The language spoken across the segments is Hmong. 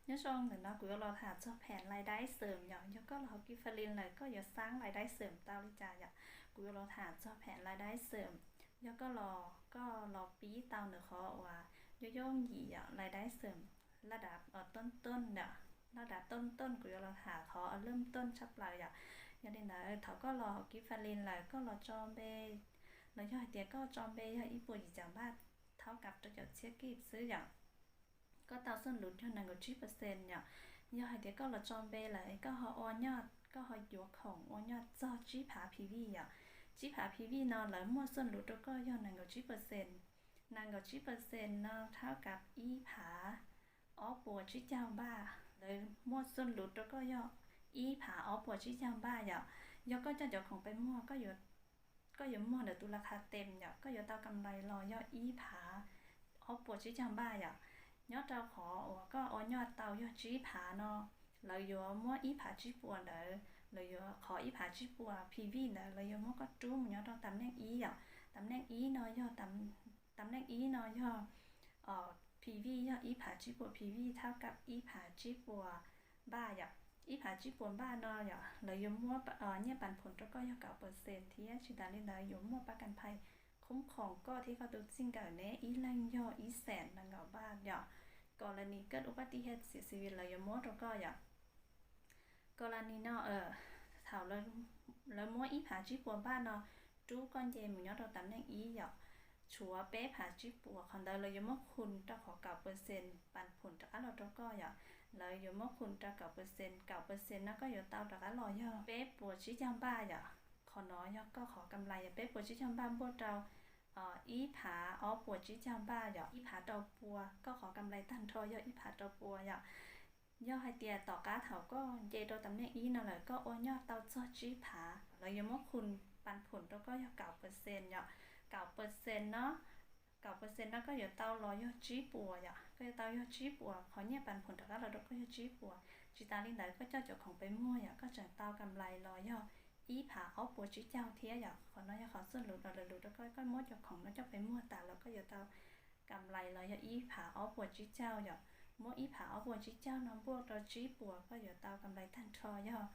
Nyob zoo, ntawm no kuv yuav los tham txog phem lais dai xwm yom. Yog koj los hauv Keep Finding lawm koj yuav xaab lais dai xwm tau li cas yom. Kuv yuav los tham txog phem lais dai xwm. Yog koj los, koj los pib tau ntawm qhov uas yooj yooj yim yom, lais dai xwm, laj dav tooj tooj yom, laj dav tooj tooj, kuv yuav los tham qhov lwj tooj tshaj plaws yom. Yog li ntawd thaum koj los hauv Keep Finding lawm koj los tso npe, los yog hais tias koj tso npe yog ib puas yim caum npaj, thaub kav rau caum txhiab kij xwb yom. Koj tau xooj luv yog nees nkaum tsib percent yom. Yog hais tias koj los tso npe lawm koj ho ua nyoj, koj ho yuav khoom ua nyoj txog tsib phav P V yom. Tsib phav P V no lawv muaj xooj luv rau koj yog nees nkaum tsib percent. Nees nkaum tsib percent no thaub kav ib phav ob puas tsib caug npaj, lawv muaj xooj luv rau koj yog ib phav ob puas tsib caug npaj yom. Yog koj coj cov khoom pem muag, koj yuav muag ntawm tus la kha tem yom, koj yuav tau kam lais los yog ib phav ob puas tsib caug npaj yom. Nyob rau qhov uas koj ua nyoj tau yog tsib phav no, lawv yuav muab ib phav tsib puas ntawd, lawv yuav, qhov ib phav tsib puas P V ntawd lawv yuav muab koj rub mus nyob rau tam neej ib yom. Tam neej ib no yog, tam neej ib no yog P V yog ib phav tsib puas P V thaub kav ib phav tsib puas npaj yom. Ib phav tsib puas npaj no yom, lawv yuav muab nyiaj pam phoom rau koj yog kaum percent thiab tsis tas li ntawd yuav muaj pab kam phais khoob khoom koj thiab koj tus txij nkawm neb ib leeg yog ib xees nees nkaum npaj yom. Kaus las nis kawj ua pab tij hiab xiv xiv lawv yuav muab rau koj yom. Kaus las nis no, thaum lawv muab ib phav tsib puas npaj no rub koj nce mus nyob rau tam neej ib yom, tshuav peb phav tsib puas qhov ntawd lawv yuav muab khu rau qhov kaum percent pam phoom rov qab los rau koj yom. Lawv yuav muab khu rau kaum percent, kaum percent no koj yuav tau rov qab los yog peb puas tsib caug npaj yom. Qhov no yog koj qhov kam lais yog peb puas tsib caug npaj npuaj rau ib phav ob puas tsib caug npaj yom, ib phav rau pua, koj qhov kam lais tag nrho yog ib phav rau pua yom. Yog hais tias tom qab thaum koj nce rau tam neej ib no lawm koj ua nyoj tau txog tsib phav, lawv yuav muab khu pam phoom rau koj yog kaum percent yom. Kaum percent no, kaum percent no koj yuav tau los yog tsib puas yom, koj yuav tau yog tsib puas, qhov nyiaj pam phoom rov qab los rau koj yog tsib puas. Tsis tas li ntawd koj coj cov khoom pem muag yom, koj tseem tau kam lais los yog ib phav ob puas tsib caug thiab yom. Qhov no yog qhov xooj luv los lawv luv rau koj, koj muab cov khoom no coj pem muag tas los koj yuav tau kam lais los yog ib phav ob puas tsib caug yom. Muab ib phav ob puas tsib caug no npuaj rau tsib puas koj yuav tau kam lais tag nrho yog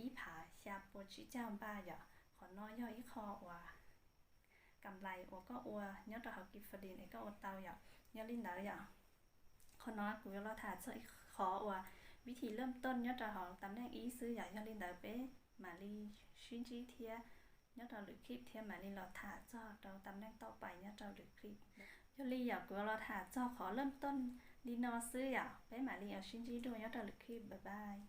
ib phav xya puas tsib caug npaj yom. Qhov no yog ib qho uas kam lais uas koj ua nyob rau hauv Keep Finding es koj ua tau yom. Yog li ntawd yom, qhov no kuv yuav los tham txog ib qhov uas vib thim lwj tooj nyob rau hauv tam neej ib xwb yom. Yog li ntawd peb mam li sib ntsib thiab nyob rau lwm clip thiab mam li los tham txog rau tam neej tauj pais nyob rau lwm clip. Yog li yom, kuv yuav los tham txog qhov lwj tooj li no xwb yom, peb mam li sib ntsib dua nyob rau lwm clip, bye bye.